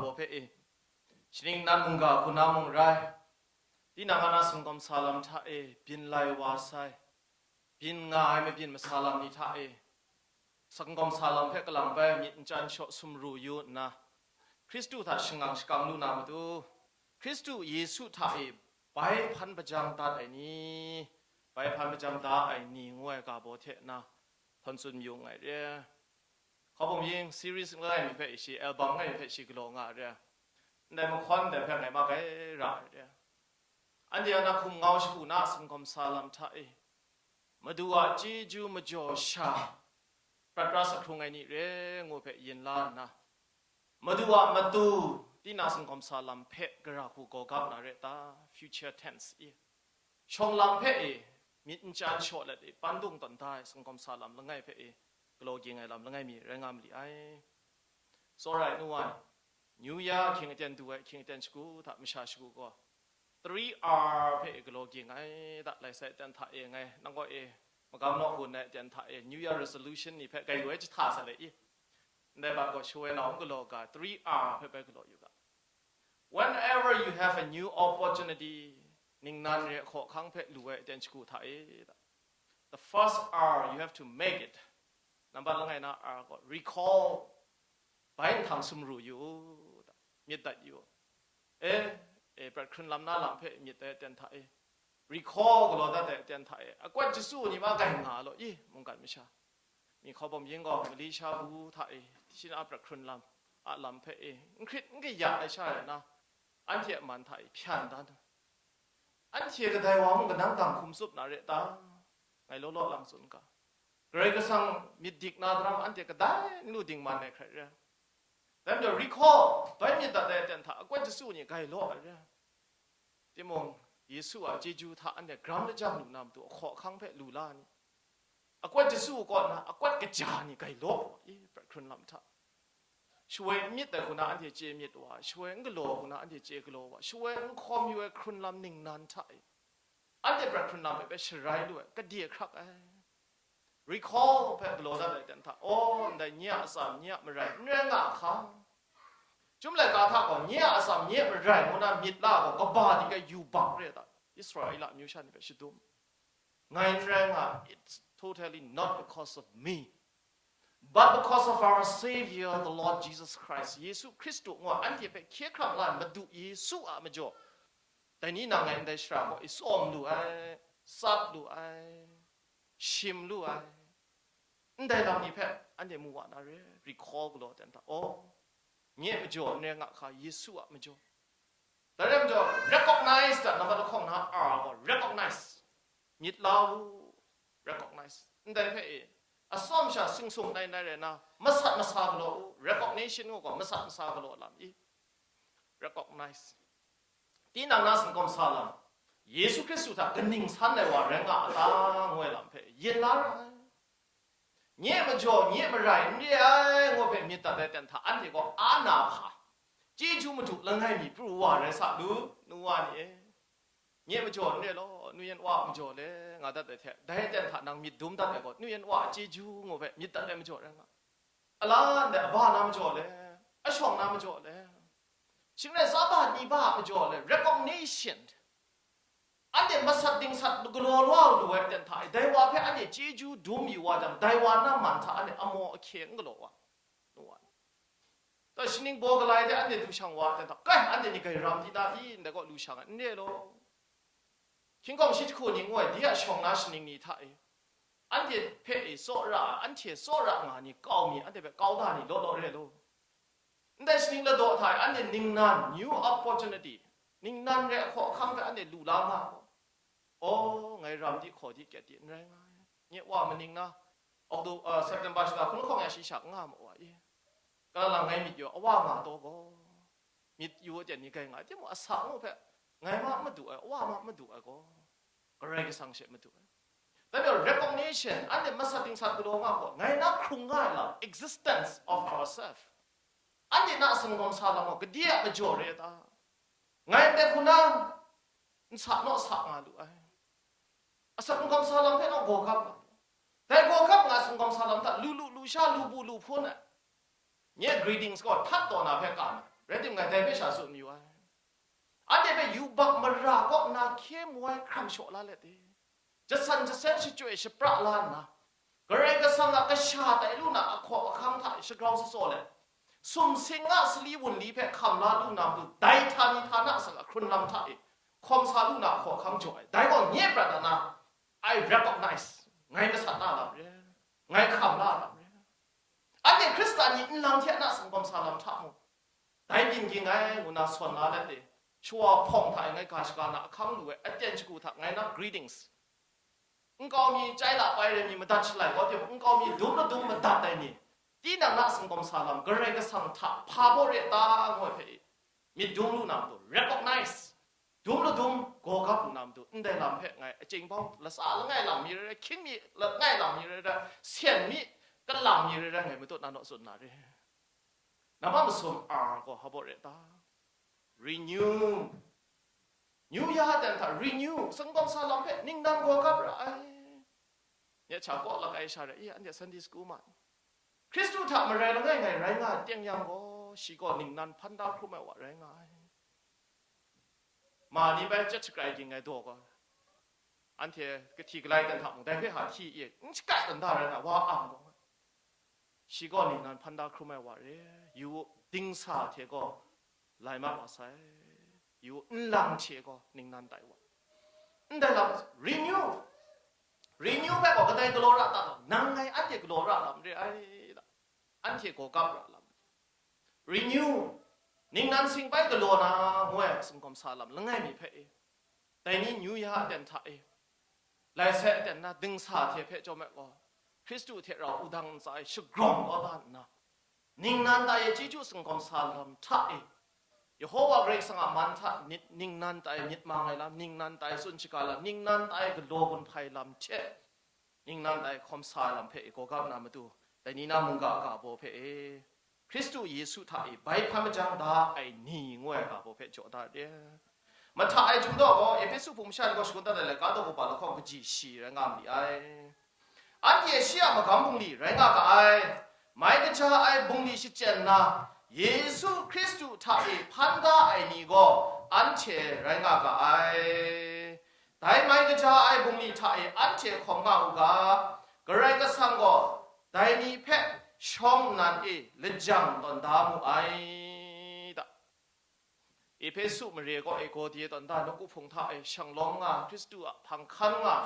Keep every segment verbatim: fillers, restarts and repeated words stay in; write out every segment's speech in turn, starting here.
galaw hpe e, shaning nan mungga hku na mung rai, tinang a na singkawm sa lam hta e byin lai wa sai, byin nga ai mabyin masa lam ni hta e, singkawm sa lam hpe kalang bai myit n chyan shaw sumru yu nna, Hkristu hta shangang shakang lu na matu, Hkristu Yesu hta e bai hpan hpajang dat ai ni, bai hpan hpajang da ai ni ngu ai ga baw hte na htawn tsun yu nngai re. Hkawbawm yin series langai mi hpe shi, album langai mi hpe shi galaw nga ai re. Ndai mahkawn ndai hpe ngai ma gai ra ai re. Anhte a na hkum ngau shagu na singkawm sa lam hta e, Madu a chyeju majaw sha prat ra sa hkrung ai ni re ngu hpe yin la nna, Madu a matu tinang singkawm sa lam hpe gara hku gaw gap na re ta? Future tense i. Shawng lam hpe e myit n chyan shaw let e, pandung tawn da ai singkawm sa lam langai hpe e galaw ging ai lam langai mi rai nga ma li ai. Tsawra ai nu wa, New Year ahkying aten du ai, ahkying aten shagu hta masha shagu gaw, three R hpe e galaw ging ai da, lai sai aten hta e ngai nang kaw e magam naw gun ai aten hta e New Year resolution ni hpe gai lu ai jahta sa le i. Ndai bat gaw shawoi nau n galaw ga, three R hpe bai galaw yu ga. Whenever you have a new opportunity, ningnan re hkaw hkang hpe lu ai aten shagu hta e da, the first R, you have to make it. Nambat langai na R gaw recall, bai nhtang sumru yu u da, myit dat yu u. E, e, prat hkrun lam na lam hpe myit ai aten hta e, recall galaw dat ai aten hta e, akwat jasu ni ma gai nga law i, mungkan masha. Mi hkawbawm yin gaw Malaysia bu hta e, tishina prat hkrun lam a lam hpe e, n hkrit n kaya ai sha rai na, anhte a man hta e hpyan dan. Anhte kadai wa mung kanang dang hkum tsup na re ta? Ngai law law lang tsun ga. Karai Kasang myit dik na daram anhte kadai n lu dingman ai hkrai re. Dai majaw, recall, bai myit dat ai aten hta akwat jasu ni gai law ai re. Timung, Yesu a chyeju hta anhte gram lajang lu na matu, ahkaw ahkang hpe lu la ni? Akwat jasu kaw na, akwat kaja ni gai law, i, prat hkrun lam hta. Shawoi n myit ai hku na anhte chye myit wa, shawoi n galaw ai hku na anhte chye galaw wa, shawoi n hkawm yu ai hkrun lam ningnan hta e, anhte prat hkrun lam hpe bai sharai lu ai, kade hkrak ai. Recall hpe galaw dat ai aten hta, aw, ndai nye a atsam, nye a marai, n rai nga hka. Chyum laika hta gaw, nye a atsam, nye a marai ngu na myit la gaw, kaba di kai yubak re ai ta? Israela amyu sha ni hpe shadum. Ngai n rai nga, it's totally not because of me, but because of our Savior, the Lord Jesus Christ. Yesu Hkristu ngu anhte hpe hkye hkrang la ai Madu Yesu a majaw, dai ni nang ngai ndai shara gaw i tsawm lu ai, tsap lu ai, shim lu ai. Ndai lam ni hpe anhte mu wa na re, recall galaw ten hta, aw, nye majaw n rai nga hka, Yesu a majaw. Dai rai majaw, recognize dat, nambat lahkawng na R gaw recognize. Myit la u, recognize. Ndai hpe e, atsawm sha singsung nai nai rai na, masat masa galaw u, recognition ngu gaw masat masa galaw lam i. Recognize. Tinang na singkawm sa lam, Yesu Hkristu hta kaning san ai wa rai nga a ta, ngu ai lam hpe yin la ra ai. Nye majaw, nye marai n re ai, ngu hpe myit dat ai ten hta, anhte gaw a na hpa, chyeju madu langai mi pru wa rai sa lu, nu wa ni e. Nye majaw n re law, nuyen wa a majaw le, nga dat ai hte, dai ten hta nang myit dum dat ai gaw, nuyen wa a chyeju ngu hpe myit dat ai majaw rai nga. A la ndai aba na majaw le, a shawng na majaw le, shing rai tsabyi ni ba a majaw le, recognition. Anhte masat dingsat galaw lawau lu ai ten hta e, dai wa hpe anhte chyeju dum yu wa jang, dai wa na man hta anhte amaw ahkye n galaw wa, nu wa. Taw, shaning baw galai de anhte du shang wa ten hta, kai, anhte ni gai ram di na i, ndai gaw lu shang ai, n re law. Hkying hkawng shi jahku ni ngu ai, di a shawng na shaning ni hta e, anhte hpe e tsawra ai, anhte tsawra nga ni kau mi, anhte hpe kau da ni law law re law. Ndai shaning ladaw hta e anhte ningnan, new opportunity, ningnan re ahkaw ahkang hpe anhte lu la nga gaw, aw, ngai ram di hkaw di kyat di n rai nga ai. Nye wa maning na, Octo-, uh, September shata hkun lahkawng ya shi sha n nga ma wa i. Kala lang ngai myit yaw awa nga taw gaw, myit yu aten ni gai nga ai, timung, asak ngu hpe ngai ma madu ai, awa ma madu ai gaw, Karai Kasang she madu ai. Dai majaw, recognition, anhte masat dingsat galaw nga gaw, ngai na hkrung nga ai lam, existence of ourselves. Anhte na singkawm sa lam gaw, kade a majaw re ta? Ngai ndai hku na, n sa naw sa nga lu ai. Asak singkawm sa lam hpe naw gaw gap nga lu. Dai gaw gap nga ai singkawm sa lam hta, lu lu lu sha, lu bu lu hpun ai. Nye greetings gaw htat taw na hpe ka na, Rai timung, ngai dai hpe sha tsun mayu ai. Anhte hpe yubak mara kaw nna hkye mu ai hkram shaw la let e. Jasan jaseng shachyoi shapra la nna, Karai Kasang a kasha tai lu na ahkaw ahkang hta e shagrau tsatsaw let, sumsing a sali wunli hpe hkam la lu na matu, dai htani htana asak a hkrun lam hta e hkawm sa lu na ahkaw ahkang jaw ai. Dai gaw nye prat na, I recognize, ngai masat na lam re, ngai hkam la lam re. Anhte Hkristan ni nlang hte na singkawm sa lam hta mung, dai byin ging ai ngu na sawn la let e, shawa hpawng hta e ngai ga shaga na ahkang lu ai aten shagu hta ngai na greetings, nkau mi chyai la pai rai mi madat shalai kau timung, nkau mi dum ladum madat ai ni, tinang na singkawm sa lam Karai Kasang hta hpa baw re ta ngu ai hpe myit dum lu na matu, recognize, dum ladum gaw gap lu na matu, ndai lam hpe ngai aching bau lasa langai lam mi rai rai, hkying mi langai lam mi rai rai, sen mi kalang mi rai rai, ngai matut na naw tsun na re. Nambat masum R gaw hpa baw re ta? Renew. New Year aten hta renew, singkawm sa lam hpe ningnan gaw gap ra ai. Nye cha kaw lak ai sha rai, i, anhte Sunday school ma, Hkristu hta marai langai ngai rai nga ai teng yang gaw, shi gaw ningnan hpan da hkrum ai wa rai nga ai. Ma ni bai chyet shakrai ging ai daw gaw, anhte kahti galai dan hta mung dai hpe hta hti i, n shakai dan da rai nga, wa ang gaw, shi gaw ningnan hpan da hkrum ai wa re, yu u, dingsa hte gaw lai mat wa sai, yu u, nlang hte gaw ningnan tai wa. Ndai lam, renew, renew bai gaw kadai galaw ra ta gaw, nang ngai anhte galaw ra lam re ai da, anhte gaw gap ra lam. Renew, ningnan sing bai galaw na, ngu ai singkawm sa lam langai mi hpe e, dai ni New Year aten hta e, lai sai aten na dingsa hte hpe chyawm ai gaw, Hkristu hte rau wudang ntsa e shagrawng kau da nna, ningnan tai e chyeju singkawm sa lam hta e, Yehova Karai Kasang a man hta nit ningnan tai myit mang ai lam, ningnan tai tsun shaga lam, ningnan tai galaw gun hpai lam hte, ningnan tai hkawm sa ai lam hpe i gaw gap na matu, dai ni na mungga ga baw hpe e, Hkristu Yesu hta e bai hpan majang da ai ni ngu ai ga baw hpe jaw da re. Mahta ai Chyum daw gaw, Ehpesu hpung masha ni gaw shangun dat ai laika daw kaba lahkawng kaji shi rai nga ma li ai. Anhte shi a magam bungli rai nga ga ai, mai kaja ai bungli shachyen na, Yesu Hkristu hta e hpan da ai ni gaw anhte rai nga ga ai. Dai mai kaja ai bungli hta e anhte hkawm nga u ga, Karai Kasang gaw dai ni hpe shawng nnan e lajang tawn da mu ai da. Ehpesu mare kaw e Gaudiya tawn da nawku hpung hta e shang lawm nga, Hkristu a hpang hkan nga,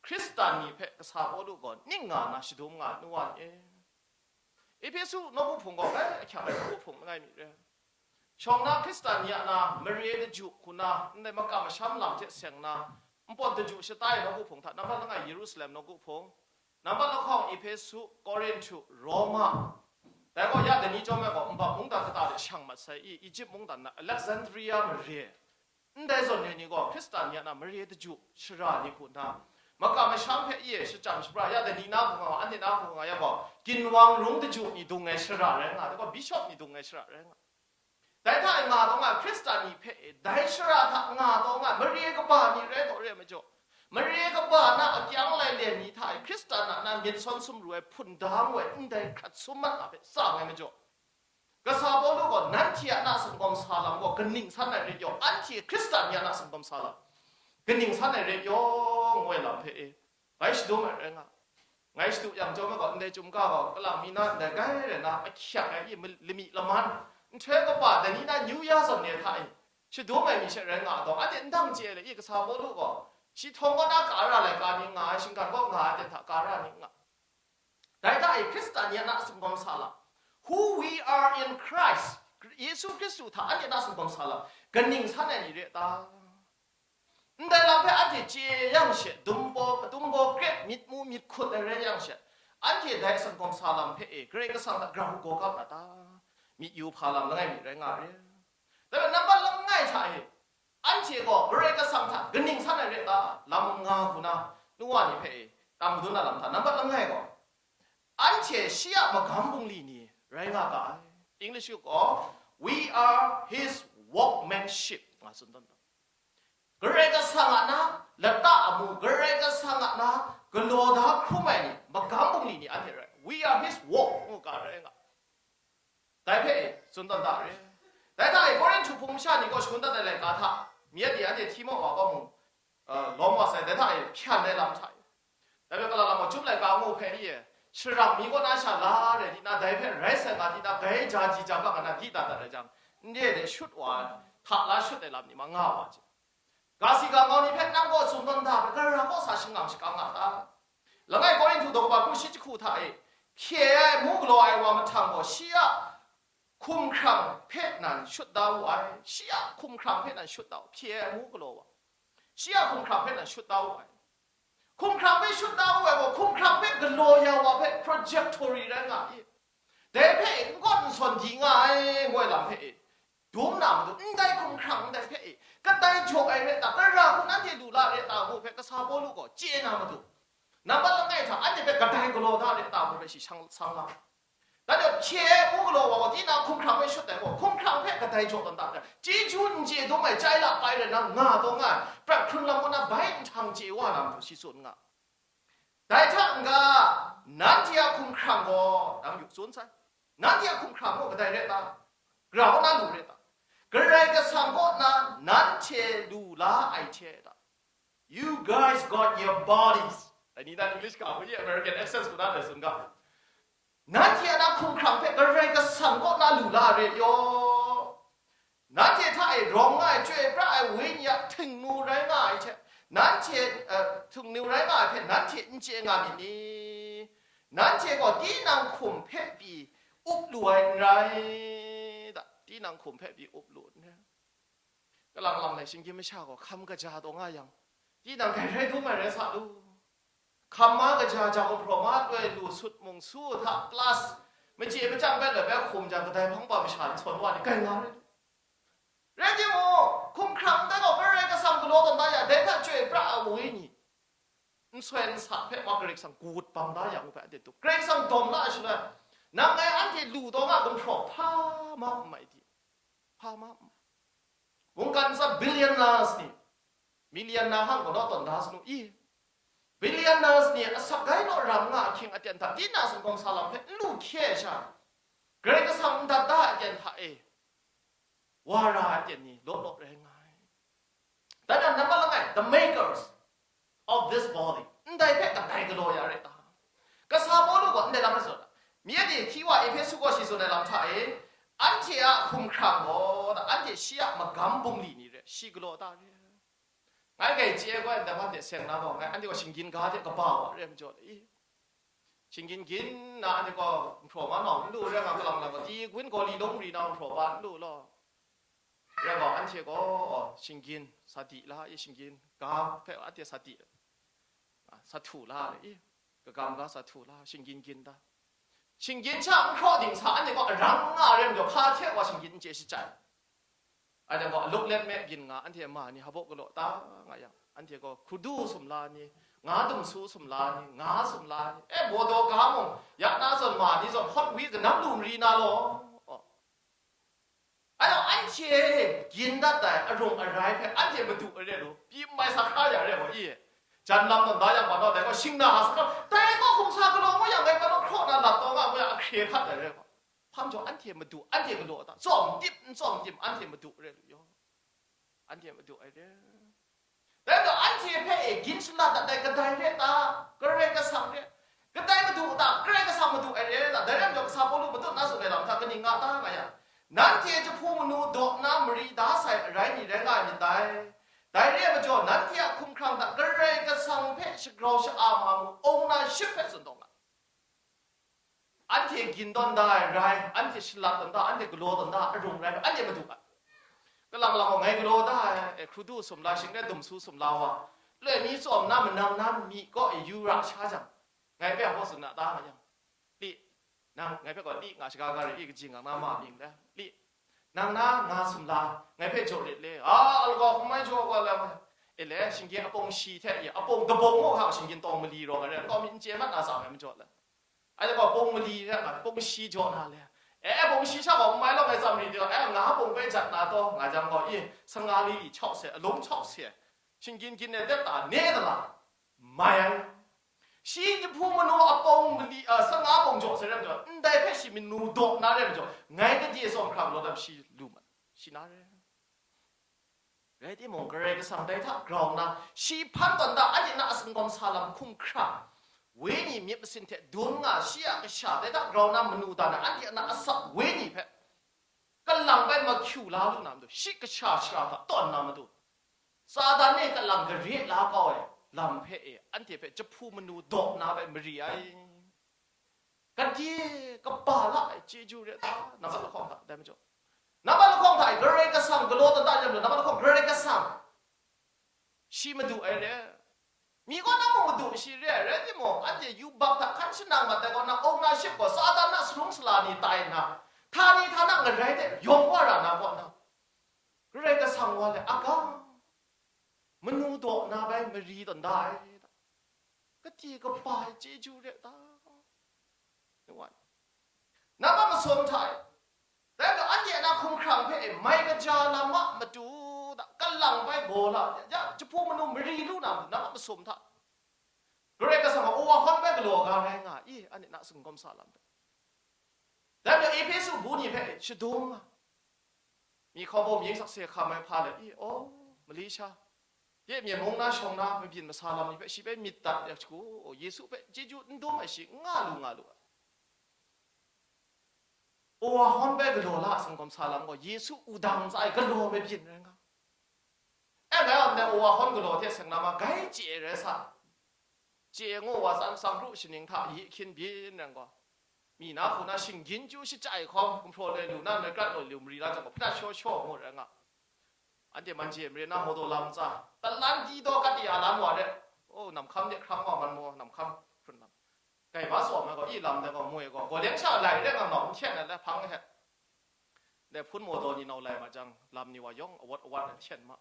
Hkristan ni hpe kasa Pawlu gaw ning nga na shadum nga ai, nu wa ni e. Ehpesu nawku hpung gaw grai ahkyak ai nawku hpung langai mi re. Shawng na Hkristan ni a na mare daju hku na, ndai makam masham lam hte seng na, npawt daju shata ai nawku hpung hta, nambat langai Yerusalem nawku hpung, nambat lahkawng Ehpesu, Korinhtu, Roma, dai gaw ya dai ni chyawm ai gaw, nbap mungdan kata de shang mat sai i, Egypt mungdan na Alexandria mare, ndai zawn re ni gaw Hkristan ni a na mare daju shara ni hku nna, makam masham hpe ye shachyam shabra ya dai ni na hku nga, anhte na hku nga yang gaw, ginwang rung daju ni dung ai shara rai nga, dai gaw bishop ni dung ai shara rai nga. Dai hta e nga taw nga ai Hkristan ni hpe e, dai shara hta nga taw nga ai mare kaba ni rai taw re ai majaw, mare kaba na akyang lailen ni hta e Hkristan a na myit sawn sumru ai hpunda ngu ai ndai hkrat sum mat na hpe tsang ai majaw, kasa Pawlu gaw, nanhte a na singkawm sa lam gaw kaning san ai rit yaw, anhte Hkristan ni a na singkawm sa lam kaning san ai rit yaw, ngu ai lam hpe e, bai shadum ai rai nga. Ngai shadu yang chyawm ai gaw, ndai Chyum ga gaw, kalang mi na ndai grai rai na, ahkyak ai, i, ma-, lami laman, nhtoi kaba, dai ni na New Year zawn ni hta e, shadum ai mi she rai nga ai gaw, anhte n dang chye ai le, i, kasa Pawlu gaw, shi htawng kaw na ka ra laika ni nga ai, shinggan kaw nga ai aten hta ka ra ni nga. Dai hta e Hkristan ni a na singkawm sa lam, who we are in Christ, Yesu Hkristu hta anhte na singkawm sa lam, kaning san ai ni re ta? Ndai lam hpe anhte chye yang she, dumbaw, dumbaw krep myit mu myit hkut ai rai yang she, anhte dai singkawm sa lam hpe e Karai Kasang hta grau gaw gap na ta? Myit yu hpa lam langai mi rai nga re. Dai hpe nambat langai hta e, anhte gaw Karai Kasang hta kaning san ai re ta? Lam nga hku na, nu wa ni hpe e tam madun na lam hta, nambat langai gaw, anhte shi a magam bungli ni rai nga ga ai. English gaw, "We are his workmanship," nga tsun tawn ta. Karai Kasang a na lata amu, Karai Kasang a na galaw da hkrum ai ni, magam bungli ni anhte rai. "We are his work," ngu ga rai nga. Dai hpe tsun tawn da re. Dai hta e Korinhtu hpung masha ni kaw shangun dat ai laika hta, myit de anhte hti maw wa kaw mung, uh, lawm wa sai, dai hta e hpyan ai lam hta e. Dai hpe kalang lam gaw, Chyum laika ngu hpe e, sharang mi kaw na sha la re di na, dai hpe rai sai nga di na, bai ja ji ja ga nga na di dat dat ai jang, n re de shut wa ai, hta la shut ai lam ni ma nga wa ai. Ga si ga ngau ni hpe nang gaw tsun tawn da, gara kaw sa shangang shakang nga ta? Langai Korinhtu daw kaba kru shi jahku hta e, hpye ai, mu galaw ai wa mahtang gaw, shi a hkumhkrang hpe nan shut da wu ai, shi a hkumhkrang hpe nan shut da wu, hpye ai, mu galaw wa, shi a hkumhkrang hpe nan shut da wu ai. Hkumhkrang hpe shut da wu ai gaw, hkumhkrang hpe galaw ya wa hpe trajectory rai nga i. Dai hpe n gawn n sawn di nga ai, ngu ai lam hpe e, dum na matu, ndai hkumhkrang ndai hpe e, kadai jaw ai rai ta, gara hku nanhte lu la rai ta, ngu hpe kasa Pawlu gaw chye na matu, nambat langai hta anhte hpe kadai galaw da rai ta, ngu hpe shi shang, sang la. Dan de hpye ai mu galaw wa gaw, tinang hkumhkrang hpe shut ai gaw, hkumhkrang hpe kadai jaw tawn ta hte, chyeju n chye dum ai, chyai la pai rai na nga taw nga ai, prat hkrun lam kaw na bai nhtang chye wa na matu shi tsun nga. Dai hta n-ga, nanhte a hkumhkrang gaw, nang yu tsun sai, nanhte a hkumhkrang gaw kadai rai ta? Gara kaw na lu rai ta? Karai Kasang kaw na nanhte lu la ai hte ta? You guys got your bodies. Dai ni dan English ga hku ye American accent hku na dai tsun ga. Nanhte a na hkumhkrang hpe Karai Kasang kaw na lu la re yaw. Nanhte hta e rawng nga ai, chyoi pra ai Wenyi a htingnu rai nga ai hte, nanhte, eh, htingnu rai nga ai hpe nanhte n chye nga myit ni? Nanhte gaw tinang hkum hpe pyi up lu ai n rai ta? Tinang hkum hpe pyi up lu n rai. Kalang lang lai shinggyim masha gaw hkam kaja taw nga yang, tinang dai rai dum ai rai sa lu. Hkam ma kaja jang, gumhpraw ma loi lu, sut mung su hta plus, machye machyang bai loi bai hkum jang, kadai hpang ba masha nhtawm wa ni kai nga rai lu. Rai timung, hkumhkrang ndai gaw Karai Kasang galaw tawn da ya, dai hta chyoi pra ai Wenyi, n soi n sa hpe ma Karai Kasang gut bang da ya ngu hpe anhte tup. Karai Kasang dawm la ai shaloi, nang ngai anhte lu taw nga gumhpraw hpa ma n mai di, hpa ma n mai. Mungkan ntsa billionaires ni, millionaire hang gaw naw tawn da sanu i? Billionaires ni asak gai naw ram nga ahkying aten hta, tinang sumsing sa lam hpe n lu hkye ai sha, Karai Kasang n dat da ai aten hta e, wa ra ai aten ni law law rai nga ai. Dan na, nambat langai, the makers of this body, ndai hpe kadai galaw ya rai ta? Kasa Pawlu gaw ndai lam rai tsun ai. Myit e hti wa Ehpesu kaw shi tsun ai lam hta e, anhte a hkumhkrang gaw, anhte shi a magam bungli ni re, shi galaw ta re? Ngai grai chye ai gaw, ndai hte seng na gaw, ngai anhte gaw shinggyim ga hte kaba wa re ai majaw le i? Shinggyim gyin na anhte gaw gumhpraw ma naw n lu, rai nga, kalang lang gaw, di gun gaw li lawng ri na gumhpraw ba n lu law. Rai gaw, anhte gaw shinggyim sa di la i, shinggyim ga hpe anhte sa di, a, sa htu la i, kagam ga sa htu la, shinggyim gyin da. Shinggyim sha n hkraw ding sa, anhte gaw arang nga ai rai majaw, hpa hte wa shinggyim n chye shachyai. Anhte gaw aluk let me byin nga, anhte ma ni hpaw galaw ta nga yang, anhte gaw hkrudu sumla ni, nga dumsu sumla ni, nga sumla ni, e, baw daw ga mung, ya na zawn ma ni zawn hkawt wi kanam lu mari na law. Oh. Anhte anhte gyin dat ai arung arai hpe anhte madu ai re lu, pyi n mai sa hkra ya re gaw i? Jan lam nawn da yang, ma naw dai gaw shing na ha sa hkra, dai gaw hkum sa galaw ngu yang, ngai ma naw hkraw na lat taw nga ngu yang, ahkre hkat ai re gaw. Hpa majaw anhte madu, anhte galaw ta, tsawm tim n tsawm tim, anhte madu re lu yaw. Anhte madu ai re. Dai gaw anhte hpe e gyin shalat dat ai kadai re ta? Karai Kasang re. Kadai madu ta? Karai Kasang madu ai re ta? Dai rai majaw, kasa Pawlu matut na tsun ai lam hta kaning nga ta nga yang, nanhte jahpu manu daw nna mari da sai arai ni rai nga ai myit dai. Dai re ai majaw, nanhte a hkumhkrang hta Karai Kasang hpe shagrau sha-am ai mu, ownership hpe tsun taw nga. Anhte gyin tawn da ai rai, anhte shalat tawn da, anhte galaw tawn da, arung rai, anhte madu ai. Kalang lang gaw, ngai galaw da ai, e, hkrudu sumla, shing rai dumsu sumla wa, loi mi tsawm na, manang na myi kaw e yu ra sha jang, ngai hpe hpaw tsun na ta nga yang, li, nang ngai hpe gaw li nga shaga ga rai i, kaji ngang na ma mying le, li, nang na nga sumla, ngai hpe jaw rit le, a, alagaw hkum mai jaw wa lam, e le, shinggyim apawng shi hte e, apawng dabawng mung hta shinggyim tawng mali rawng ai re, nkau mi n chye mat na tsa ai majaw le. Anhte gaw pawng mali re nga, pawng shi jaw na le. E, pawng shi sha gaw n mai law, ngai tsam ri de, e, nga pawng bai jat na taw, nga jang gaw, i, sanga li li chau se, alung chau se, shinggyim gyin e det ta, ne ta la? Mai ai. Shi jahpu manu a pawng mali, a, sanga pawng jaw se re majaw, ndai hpe shi manu daw na re majaw, ngai gade tsawm hkra galaw lam shi lu mat. shi na re. Rai timung, Karai Kasang dai hta grau nna, shi hpan tawn da, anhte na a singkawm sa lam hkum hkrang, wenyi myit masin hte dun nga, shi a kasha dai hta grau nna manu da na, anhte na asak wenyi hpe kalang bai mahkyu la lu na matu, shi kasha shara hta tawn na matu, Satan e kalang gare la kau ai lam hpe e, anhte hpe jahpu manu daw na bai mari ai. Gade kaba la ai chyeju re ta, nambat lahkawng hta, dai majaw, nambat lahkawng hta e Karai Kasang galaw tawn da ai lam, nambat lahkawng Karai Kasang shi madu ai re. Mi kaw na mung madu shi re ai, rai timung, anhte yubak hta hkan shanang mat ai kaw na, ownership gaw Satan na sarung sala ni tai nna, htani htana ngarai de yawng wa ra na kaw na, Karai Kasang wa le aga, manu daw na bai mari tawn da ai. Kati kaba ai chyeju re ta? Number masum hta e, dai ga anhte a na hkum hkrang hpe e mai kaja lam a matu da, kalang bai gaw la, ya, jahpu manu mari lu na matu, number masum hta, Karai Kasang a uwa hkawn bai galaw ga rai nga i, anhte na singkawm sa lam hpe. Dai majaw Ehpesu bu ni hpe shadum nga. Myi hkawm baw myi sakse hkam ai hpa let, i, aw, mali sha, de myen mung na shawng na mabyin masa lam ni hpe shi bai myit dat ya shagu, Yesu hpe chyeju n dum ai shi n nga lu nga lu ai. Uwa hkawn bai galaw la a singkawm sa lam gaw, Yesu wudang ntsa e galaw mabyin rai nga. E, ngai a ndai uwa hkawn galaw hte seng na ma, gai chye rai sa. Chye ngu wa tsan, sang kru shaning hta yi hkyin byin rai gaw, mi na hku na shinggyin chyu shachye hkawm, gumhpraw loi lu na, nai krat loi lu mari la jang gaw, hpadat shaw shaw ngu rai nga. Anhte man je mare na, mawdaw lam ntsa, talan di daw kat ya lan wa re. O, namhkam de hkrang wa man maw, namhkam hkrun lam. Gai ba sawm ai gaw, i lam dai gaw, moi gaw, gaw leng sha lai re nga, nau n hten ai le, hpang hte. Dai hpun mawdaw ni nau lai ma jang, lam ni wa yawng awat awat ai hten ma.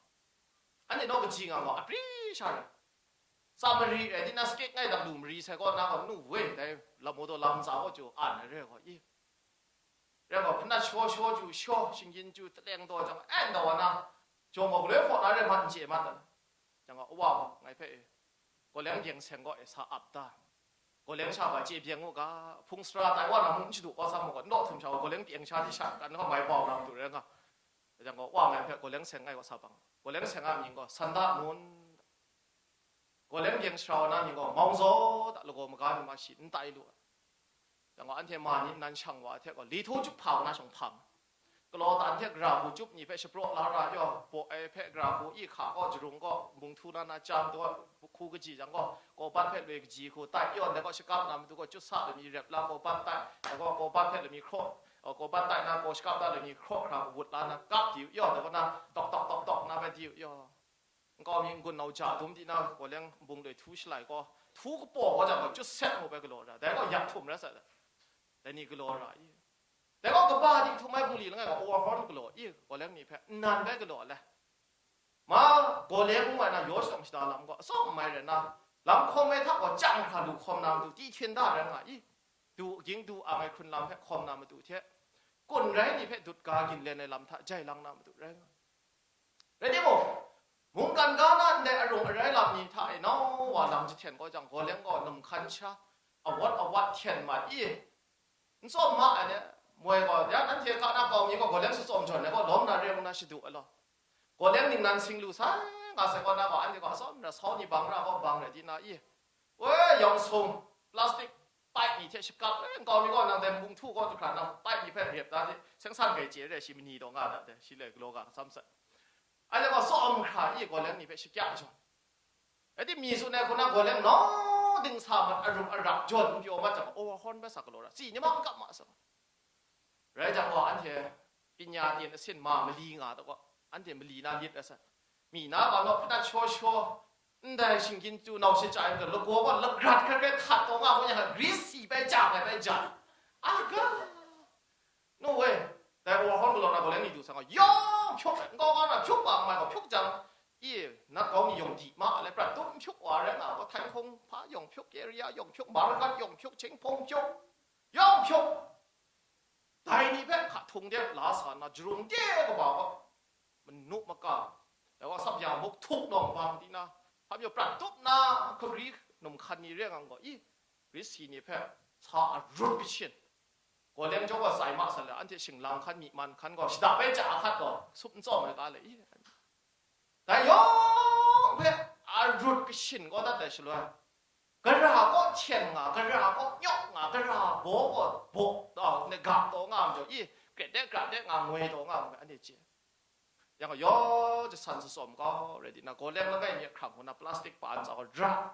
Anhte naw kaji nga gaw, apri sha rai. Samari rai di na, sakit ngai dak lu mari sai kaw na gaw, nu we, dai lam mawdaw lam ntsa gaw, chyu an ai re gaw, i. Rai gaw, hpanat shaw shaw chyu shaw, shinggyim chyu taleng taw jang, e, ndaw wa na, jawng gaw galoi hkaw na rai ma n chye ma dan. Jang gaw, awa gaw, ngai hpe e, Gawleng byeng seng gaw e sa ap da. Gawleng sha gaw chye byeng u ga, hpung sara tai wa na mung n shadu kau sa mu gaw, n daw htum sha gaw, Gawleng byeng sha di sha kan gaw mai bau na matu rai nga. Jang gaw, wa ngai hpe Gawleng seng ngai gaw sa bang. Gawleng seng a mying gaw, Sanda Mun. Gawleng byeng sara wa na mying gaw, Mawngzaw da, lagaw maga mi ma shi n tai lu ai. Yang gaw, anhte ma ni nnan shang wa hte gaw, li htu chyup hpa wa na shawng hpang. Galaw dan hte gara hku chyup ni hpe shapraw la ra yaw, baw ai hpe gara hku i hka gaw, jarung gaw, bung htu na na chyam taw, hku kaji jang gaw, kawban hpe loi kaji hku tai yaw, dai gaw, shakap na matu gaw, chyut sa lami rep la, kawban tai, dai gaw, kawban hpe lami hkraw, kawban tai na, kaw shakap da lami hkraw hkra wut la na, kap di u yaw, dai gaw na, tawk tawk tawk tawk na hpe di u yaw. Nkau mi n-gun nau ja dum di na, Gawleng nbung loi htu shalai gaw, htu kapaw gaw jang gaw, chyut set mu bai galaw ra, dai gaw yak htum rai sai, dai ni galaw ra i. Dai gaw kaba di htum ai bungli langai gaw, overhaul galaw i, Gawleng ni hpe nnan bai galaw le. Ma, Gawleng ngu ai na, yaw shadawng shada lam gaw, atsawm mai rai na, lam hkawm ai hta gaw, chyang hkra lu hkawm na matu, ti hkyen da rai nga i. Du ging du ang ai hkrun lam hpe hkawm na matu hte, kun rai ni hpe dut ga ginlen ai lam hta jai lang na matu rai nga. Rai timung, mungkan ga na ndai arung arai lam ni hta e nau wa lam jahten kau jang, Gawleng gaw num hkan sha, awat awat hten mat i, n tsawm ma ai ni, moi gaw, ya nanhte ka na kau mi gaw, Gawleng shatsawm jawn ai gaw, lawm na re ngu na shadu ai law, Gawleng ningnan sing lu sai nga sai gaw na gaw, anhte gaw atsawm ra sau ni bang ra gaw bang rai di na i, woi, yawng sung, plastic, paip ni hte shakap, e, nkau mi gaw nang dai nbung htu gaw du hkra nang paip ni hpe rep da hte, seng san gai chye re, shi mani taw nga dat de, shi le galaw ga atsam sat. Anhte gaw tsawm hkra i, Gawleng ni hpe shakya jawn. Rai timung, mi tsun ai hku na, Gawleng naw ding sa mat, arum ara jawn n pyaw mat jang, overhaul bai sa galaw ra, tsi ni ma n kap ma sa. Rai jang gaw, anhte pinya tyen asin ma mali nga da gaw, anhte mali na myit rai sai. Mi na gaw naw hpadat shaw shaw, ndai shinggyim chyu nau shachye ai majaw, lagaw gaw lagrat hkrai hkrai htat taw nga, gaw yang, Gris si bai ja ai bai ja. Aga! No way! Dai overhaul galaw na Gawleng ni du sang gaw, yawng hpyuk, nkau ga na hpyuk wa, mai gaw hpyuk jang, i, nat kau ni yawng di ma ai, prat tum hpyuk wa rai nga gaw, Htai Hkung hpa yawng hpyuk, Keria yawng hpyuk, Margat yawng hpyuk, Chinghpung hpyuk, yawng hpyuk. Dai ni hpe hka htung de la sa nna, jarung de kaba gaw, manu maka, dai wa sap ya muk htuk nawng bang di na, hpa majaw prat tup na, hkagri num hkan ni re nga gaw, i, Gris si ni hpe sa arut kachin. Gawleng jaw gaw tsai ma sa le, anhte shinglang hkan, myi man hkan gaw shada bai ja hkat gaw, sup n tsawm ai ga le, i. Dai yawng hpe arut kashin kau dat ai shaloi, gara kaw hten nga, gara kaw nyawk nga, gara baw kaw baw, a, ne ga taw nga majaw, i, gret de grat de nga, ngoi taw nga, anhte chye. Yang gaw, yaw jasan jatsawm kau rai di na, gawleng langai mi hkrang hku na plastic pa ntsa gaw ra,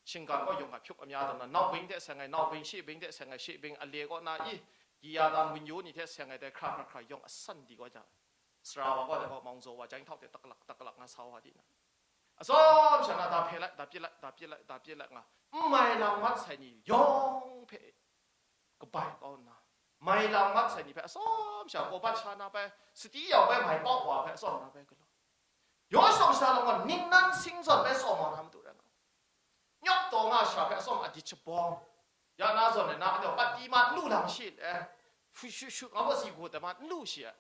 shinggan gaw yawng a hpyuk amya taw na, naubing hte seng ai naubing, shibing hte seng ai shibing, ale kaw na i, giya dan wunyu ni hte seng ai dai hkra hkra hkra yawng asan di gaw ja, sara wa gaw dai gaw mawngzaw wa jang htau hte taklak taklak nga sa wa di na, atsawm sha na da hpe lai, da pyi lai, da pyi lai, da pyi lai nga, n mai lang mat sai ni yawng hpe kabai kau nna, mai lang mat sai ni hpe atsawm sha, kawbat sha na bai, sati yau bai, mai pau wa hpe atsawm na bai galaw. Yaw shawng sha lam gaw ningnan sing zawn bai tsawm wa na matu rai nga, nyawk taw nga sha hpe atsawm a di shabawng, ya na zawn ai na, anhte pati ma n lu lang shi le, hpu shu shu nga gaw si gu ai ma n lu shi ai.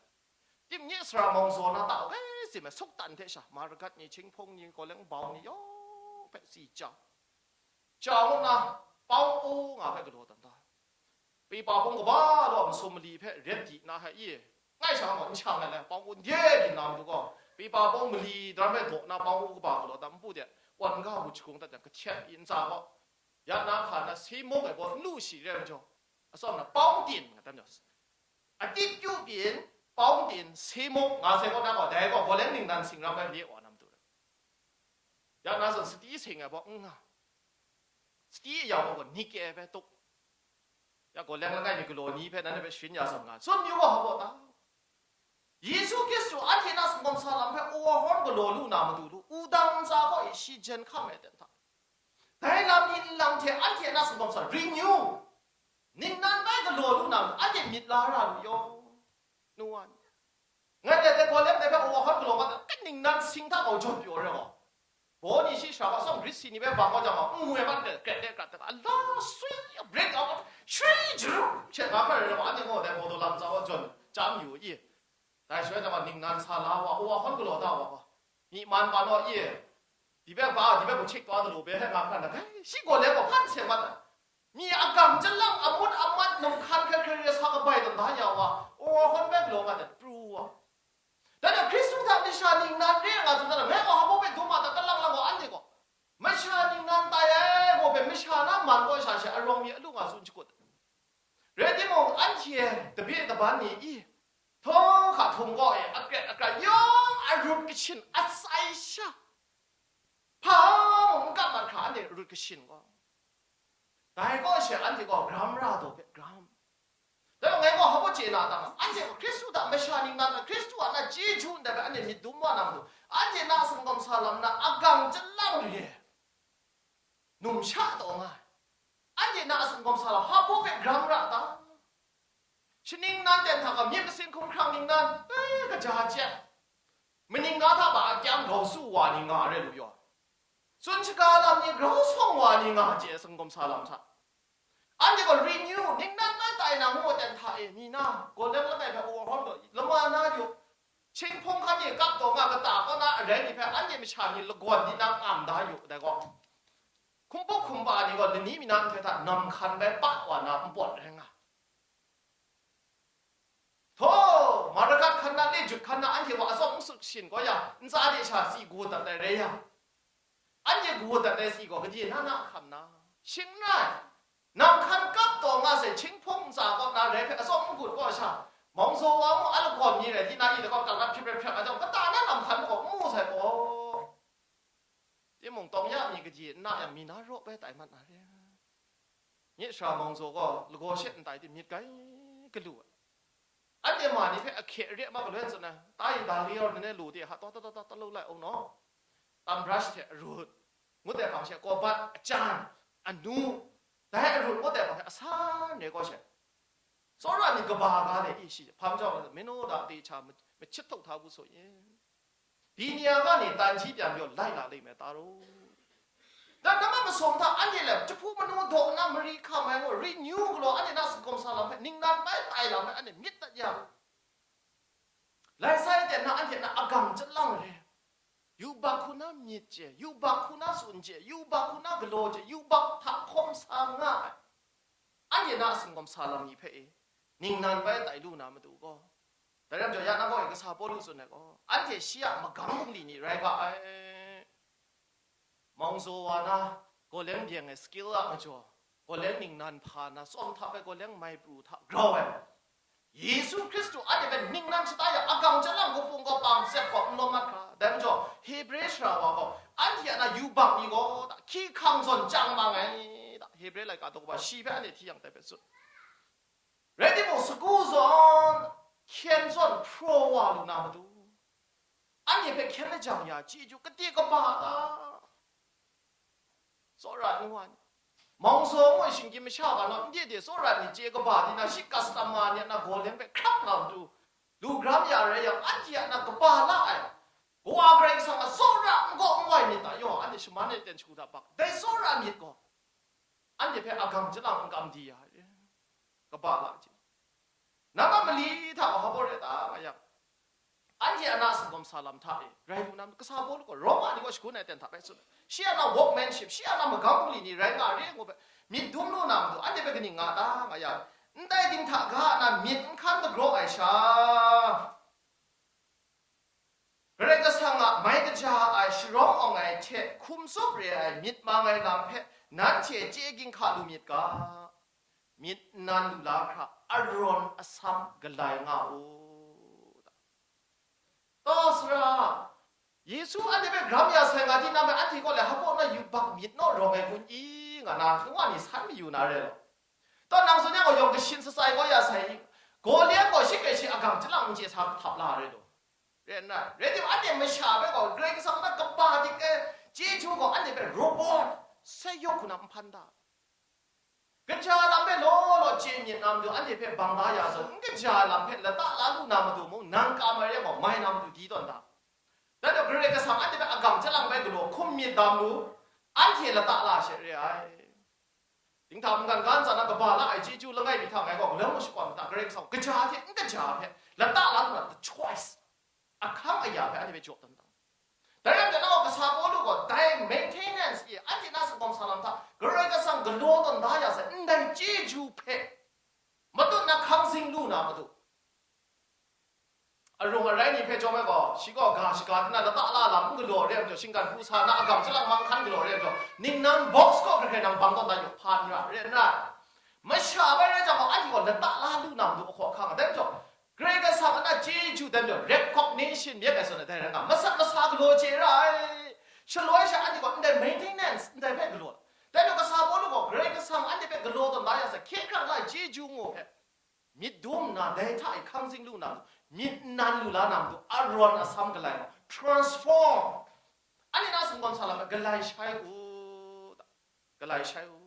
Tim nye sara mawng zaw na ta bai si me, suktan hte sha, maragat ni, hpung ni, gawleng bau ni yawng hpe si jang, jang nna, pau u nga hpe galaw dan ta. Pipa pung kaba law masum mali hpe ret di na hka i, ngai sha gaw n shang ai le, pau n de di na matu gaw, pipa pung mali daram e daw na pau kaba galaw dat npu de, wan ga bu jahkung dat jang, kahtet i ntsa gaw, ya na hka na se mawk ai baw n lu shi re ai majaw, atsawm na pau tin nga tam jaw, atik kyu pyin, pau tin, se mawk nga sai kaw na gaw, dai gaw gawleng ningnan singram ai le wa na matu re. Ya na zawn sati seng ai baw n nga, sati ya baw gaw ni ke ai hpe tuk. Ya gawleng langai mi galaw ni hpe nanhte hpe sharin ya zawn nga, tsun yu wa hpa ta? Yesu Hkristu anhte na singkawm sa lam hpe overhaul galaw lu na matu lu, wudang ntsa gaw e shi jen hkam ai ten hta, dai lam yin lang hte anhte na singkawm sa renew, ningnan bai galaw lu na matu, anhte myit la ra lu yaw, nu wa ni. Ngai dai hpe gawleng dai hpe overhaul galaw mat ai, ningnan sing hta kau jawn pyaw re gaw, baw ni shi sha wa sawng rit si ni bai bang kau jang gaw, n ngwi mat de, kret de krat de, ala sui, break out, shui jru, she nga hpe rai wa, anhte gaw dai bawdaw lam ntsa wa jawn chyam yu i. Dai shaloi jang gaw ningnan sa la wa, overhaul galaw da wa gaw, myi man wa naw i, di bai ba, di bai bu chik taw galaw bai hpe nga hkan na, dai shi gawleng gaw hkan seng mat ai. Mi agang chyalang, amut amat, num hkan hkrai hkrai re sa kabai tawn da ya wa, overhaul bai galaw mat ai, pru wa. Dan a Hkristu hta masha ningnan re nga tsun dan a, ngai gaw hpa baw hpe dum ma ta, kalang lang gaw anhte gaw, masha ningnan tai ai gaw hpe masha na man kaw sha she arawng mi alu nga tsun shakut. Rai timung, anhte tabi taban ni i, htawng hka htum gaw e, akret akra yawng arut kashin atsai sha, hpa mung n kap mat hkra anhte arut kashin gaw, dai kaw she anhte gaw gram ra daw hpe gram. Dai gaw ngai gaw hpa baw chye na ta nga, anhte gaw Hkristu hta masha ningnan, Hkristu a na chyeju ndai hpe anhte myit dum wa na matu, anhte na singkawm sa lam na agang chyalang re, numsha taw nga ai, anhte na a singkawm sa lam hpa baw hpe gram ra ta? Shaning nan ten hta gaw myit masin hkumhkrang ningnan, e, kaja chye, maning na hta ba a kyang grau su wa ni nga re lu yaw, tsun shaga lam ni grau sawng wa ni nga chye, singkawm sa lam hta. Anhte gaw renew, ningnan bai tai na ngu ai ten hta e, mi na, gawleng langai hpe overhaul gaw, lama na yu, hpung hkan ni kap taw nga kata kaw na arai ni hpe anhte masha ni lagawn ni na ngam da yu, dai gaw, hkumbuk hkumba ni gaw lani mi na nhte hta nam hkan bai pa wa na npawt rai nga. Htaw, maragat hkan na, lejut hkan na, anhte wa atsawm n sut shin gaw ya, ntsa de sha si gu dat ai rai ya, anhte gu dat ai si gaw gade na na hkam na, shing n rai. Nam hkan kap taw nga sai, hpung ntsa kaw na rai hpe atsawm n gun kaw sha, mawngzaw wa mu a lagawn mi rai di na, i lagaw kangrat hpyip rai hpyap ai jang, kata na nam hkan gaw n mu sai gaw, timung tawng ya mi gade n na yang, mi na raw bai tai mat na re. Nye sara mawngzaw gaw lagaw she n tai di myit gai galu ai. Anhte ma ni hpe ahkye re ma galoi tsun ai, ta i da li yawr ni ne lu de, ha, taw, taw, taw, taw, taw, lu lai, ung naw. Tam brush hte arut, ngut ai hpang she kawbat, ajan, anu, dai arut ngut ai hpang hte asan re kaw she, tsawra ni kaba ga le i shi, hpang jau, meno da de cha, machit htawk hta bu so ye. Dini a ga ni tan ji pyan yaw lai la le me ta ru. Dan nama masawm hta anhte le jahpu manu daw nna mari hkam ai gaw, renew galaw anhte na singkawm sa lam hpe, ningnan bai tai lam hpe anhte myit dat yang, lai sai ten na anhte na agang chyalang re, yubak hku na myit chye, yubak hku na tsun chye, yubak hku na galaw chye, yubak hta hkawm sa nga ai. Anhte na a singkawm sa lam ni hpe e, ningnan bai tai lu na matu gaw, dai ram jaw ya na gaw, kasa Pawlu tsun ai gaw, anhte shi a magam bungli ni rai ga ai. Mawngzaw wa na, gaw leng byeng ai skill a majaw, gaw leng ningnan hpa na, tsawm hta bai gaw leng mai pru hta grau ai. Yesu Hkristu anhte hpe ningnan shata ya, agang chyalang kapung kapang tsep gaw n lawm mat hkra, dai majaw, Hebre sara wa gaw, anhte a na yubak ni gaw, da, hkyihkang zawn chyang mang ai, da, Hebre laika daw kaba shi hpe anhte hti yang dai hpe tsun. Rai timung, sagu zawn, hkyen zawn hpraw wa lu na matu, anhte hpe hkyen lajang ya chyeju kade kaba ta? Tsawra nu wa ni, mawngzaw ngu ai shinggyim masha ga naw, ndai de tsawra ni chye kaba di na, shi customer ni a na gaw leng hpe hkrap nga matu, lu gram ya rai yang, anhte a na kaba la ai, Kawa Karai Kasang a tsawra n gaw n wai myit ta yaw, anhte shaman e ten shagu hta bak, dai tsawra myit gaw, anhte hpe agang chyalang n kam di ya, kaba la chye. Nang a mali hta wa hpa baw re ta nga yang, anhte a na singkawm sa lam hta e rai lu na matu, kasa Pawlu gaw Roma ni gaw shagun ai ten hta bai tsun ai. Shi a na workmanship, shi a na magam bungli ni rai nga re ngu hpe myit dum lu na matu, anhte hpe kaning nga ta nga yang, ndai dinghta ga a na myit n hkan dagraw ai sha, Karai Kasang a mai kaja ai sharawng awng ai hte hkum tsup re ai myit mang ai lam hpe nanhte chye ginhka lu myit ga, myit nan lu la hkra arawn asam galai nga u. Taw sara, Yesu anhte hpe gram ya sai nga tinang bai, anhte kaw le hpa na yubak myit naw rawng ai kun i, nga na, nwa ni san mayu na re law. Taw nang tsun yang gaw, yawng kashin shatsai gaw ya sai i, gaw liang gaw shi hkrai shi agang chyalang n chye sa hkap la re law. Rai nna, rai timung, anhte masha hpe gaw Karai Kasang na kaba dik ai chyeju gaw anhte hpe robot sai yawng hku na n hpan da. Kaja lam hpe law law chye myit na matu, anhte hpe bang la ya zawn, n kaja lam hpe lata la lu na matu mung, nang kam ai re gaw, mai na matu di tawn da. Dai gaw, Karai Kasang anhte hpe agang chyalang bai galaw hkum myit dam lu, anhte lata la she re ai. Dinghta mungkan ga ntsa na kaba la ai chyeju langai mi hta ngai gaw, galoi mung shakawn mada, Karai Kasang gaja hte n kaja hpe lata la lu na, the choice, ahkang aya hpe anhte hpe jaw tawn da. Dai rai nna, kasa Pawlu gaw dai maintenance e anhte na singkawm sa lam hta Karai Kasang galaw tawn da ya sai, ndai chyeju hpe matut na hkang zing lu na matu, arung arai ni hpe chyawm ai gaw, shi gaw ga shaga di na lata la lam n galaw re ai majaw, shinggan hku sa na agang chyalang mang hkan galaw re ai majaw, ningnan box kaw hkrai hkrai nang bang tawn da yaw, hpa n ra, re n ra. Masha bai rai jang gaw, anhte gaw lata la lu na matu ahkaw ahkang, dai majaw, Karai Kasang a na chyeju dai majaw, recognition myit ai zawn dai rai nga, masat masa galaw chye ra ai. Shaloi sha anhte gaw ndai maintenance ndai hpe galaw, dai majaw kasa Pawlu gaw Karai Kasang anhte hpe galaw tawn da ya sai, hkye hkrang la ai chyeju ngu hpe myit dum nna, dai hta e hkang zing lu na matu, myit nan lu la na matu, arawn asam galai gaw, transform. Anhte na singkawm sa lam e galai shai u, galai shai u.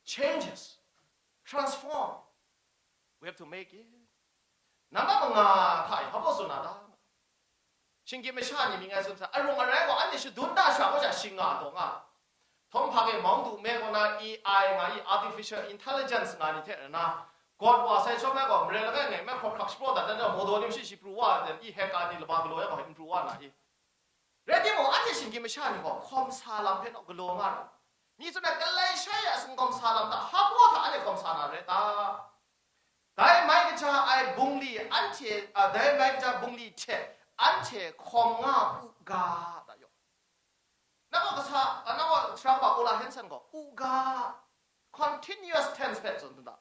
Changes, transform, we have to make it. Nang a manga hta e hpa baw tsun na ta? Shinggyim masha ni mying ai tsun sa, arung arai gaw anhte shadun da sha gaw sha shing nga taw nga. Htawm hpang e mawng du me kaw na A I nga i, artificial intelligence nga ni hte rana, gawt wa sai shawm ai gaw, mare langai ngai mai hkawk hkrak shapraw dat dan, mawdaw ni shi shi pru wa ai, i heka ni laba galaw ai gaw, n pru wa na i. Rai timung, anhte shinggyim masha ni gaw hkawm sa lam hpe naw galaw nga ra. Mi tsun ai, galai shai a singkawm sa lam hta, hpa baw hta anhte hkawm sa na rai ta? Dai mai kaja ai bungli anhte, a, dai mai kaja bungli hte anhte hkawm nga u ga, da yaw. Nang gaw kasa, a, nang gaw sara kaba Ola Hanson gaw, u ga, continuous tense hpe tsun da.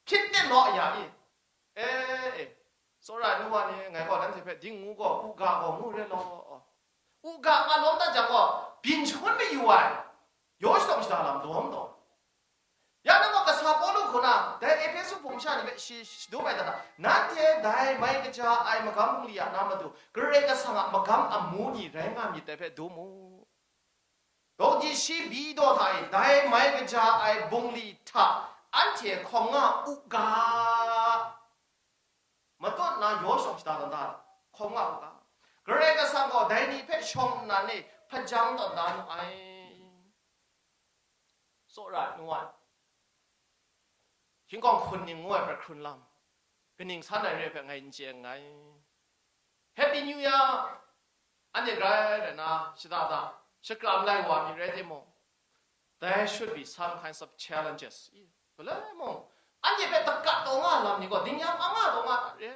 Hpyit ten law, aya i. E, e, tsawra ai nu wa ni, ngai gaw nanhte hpe ding ngu gaw, u ga gaw ngu re law. U ga nga lawm dat jang gaw, byin shangun mayu ai, yaw shadawn shada lam lawm taw. Ya nang gaw kasa Pawlu hku na, dai Ehpesu hpung masha ni hpe shi shadum ai dat hta, nanhte dai mai kaja ai magam bungli a na matu, Karai Kasang a magam amu ni rai nga myit dai hpe dum u. Dawng di shi bi daw hta e, dai mai kaja ai bungli hta anhte hkawm nga u ga. Matut na yaw shawng shada tawn da, hkawm nga u ga. Karai Kasang gaw dai ni hpe shawng nnan e hpajang tawn da nu ai. Tsawra ai nu wa, hkying kawng hkun ning ngu ai hpe hkrun lam, kaning san ai re ai hpe ngai n chye nngai. Happy New Year! Anhte grai rai na, shada da, shakram lai wa mi rai timung, there should be some kinds of challenges. I, galoi mung, Anhte hpe dakat taw nga lam ni gaw, dingyang a nga taw nga ta re.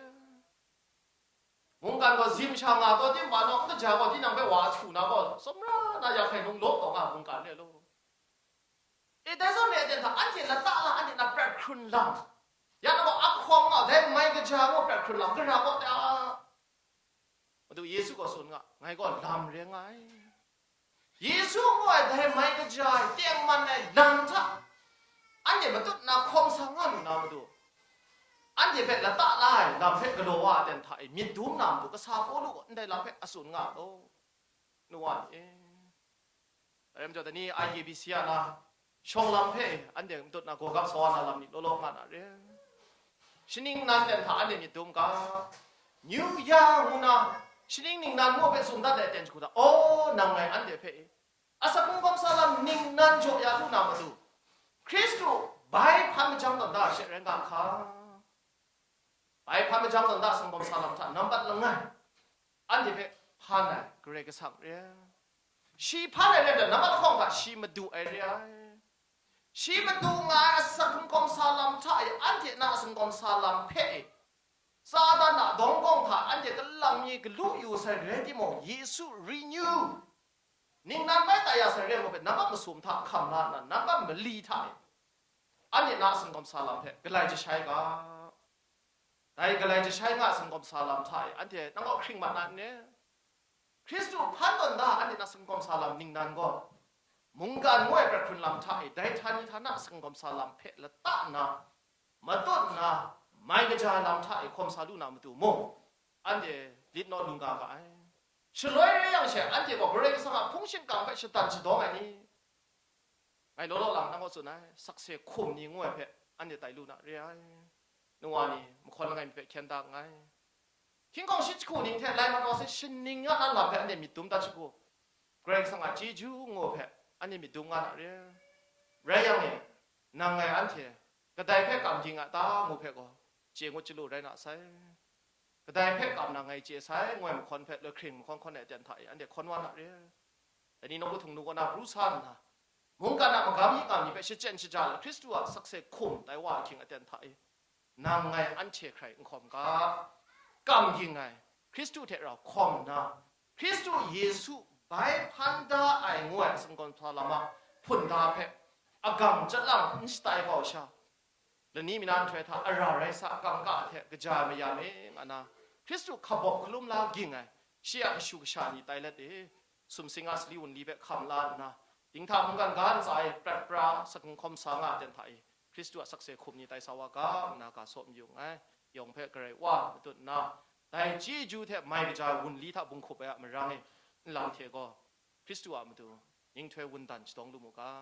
Mungkan gaw zim sha nga taw, tinang gaw n kaja gaw, tinang hpe wa ahtu na gaw, sumra na ya hkai nung law taw nga mungkan re law. E, dai zawn re ai ten hta, anhte lata la, anhte na prat hkrun lam, ya na gaw ahkawng nga, dai mai kaja gaw prat hkrun lam, gara gaw ta. Madu Yesu gaw tsun nga, ngai gaw lam re nga ai. Yesu ngu ai dai mai kaja ai, tengman ai lam hta, anhte matut na hkawm sa nga lu na matu, anhte hpe lata la ai lam hpe galaw wa ai ten hta e myit dum na matu, kasa Pawlu gaw ndai lam hpe a tsun nga law, nu wa ni e. Dai majaw, dai ni I K B C a na, shawng lam hpe anhte matut na gawgap sa wa na lam ni law law nga na re. Shaning nan ten hta anhte myit dum ga, New Year ngu na, shaning ningnan ngu hpe tsun dat ai ten jahku hta, aw, nang ngai anhte hpe, asak hkungkawm sa lam ningnan jaw ya lu na matu, Hkristu bai hpan majang tawn da ai she rai nga hka. Bai hpan majang tawn da, sangkawm sa lam hta nampat langai, anhte hpe hpan ai Karai Kasang re ai. Shi hpan ai rai nna, nampat lahkawng hta shi madu ai re ai. Shi madu nga ai asak hkungkawm sa lam hta e, anhte na sangkawm sa lam hpe e, Satan a dawng kawng hta anhte kalang mi galu yu sai rai timung, Yesu renew, ningnan bai tai ya sai rai ngu hpe, nampat masum hta hkam la nna, nampat mali hta e, anhte na sangkawm sa lam hpe galai jashai ga. Dai galai jashai nga sangkawm sa lam hta e, anhte nang kaw hkring mat na n re? Hkristu hpan tawn da anhte na sangkawm sa lam ningnan gaw, mungkan ngu ai prat hkrun lam hta e, dai htani htana sangkawm sa lam hpe lata nna, matut nna, mai kaja ai lam hta e hkawm sa lu na matu mung, anhte lit naw lu nga ga ai. Shaloi rai yang she, anhte gaw Karai Kasang a hpung shingkang hpe shatan shadawng ai ni, ngai law law lang nang kaw tsun ai, sakse hkum ni ngu ai hpe anhte tai lu na re ai. Nu wa ni, mahkawn langai mi hpe hkyen da nngai. Hkying hkawng shi jahku ning hte lai mat wa sai, shaning a na lam hpe anhte myit dum dat shagu, Karai Kasang a chyeju ngu hpe anhte myit dum nga na re. Rai yang e, nang ngai anhte kadai hpe kam ging a ta ngu hpe gaw, chye ngut chyalu rai na sai. Kadai hpe kam na ngai chye sai, ngu ai mahkawn hpe, lahkring mahkawn hkawn ai aten hta e anhte hkawn wa na re. Dai ni nawku htung nu kaw na pru sa nna, mungkan a magam yi nga mi hpe shachyen shaja la, Hkristu a sakse hkum tai wa ahkying aten hta e, nang ngai anhte hkrai n hkawm ga, kam ging ai, Hkristu hte rau hkawm nna, Hkristu Yesu bai hpan da ai ngu ai sangkawm sa lam a hpun da hpe agang chyalang n shatai kau sha, lani mi na nhtoi hta ara rai sa, kangka hte kaja ai mayam e nga na, Hkristu hkabawk hkalum la ging ai, shi a kashu kasha ni tai let e, sumsing a sali wunli hpe hkam la nna, dinghta mungkan ga ntsa e prat pra, sakhung hkawm sa nga ai ten hta e, Hkristu a sakse hkum ni tai sa wa ga, nna ga saw mayu nngai. Yawng hpe Karai Wa matut nna, dai chyeju hte mai kaja ai wunli hta bunghkup ai a marang e, nlang hte gaw Hkristu a matu ninghtoi wundan shadawng lu mu ga.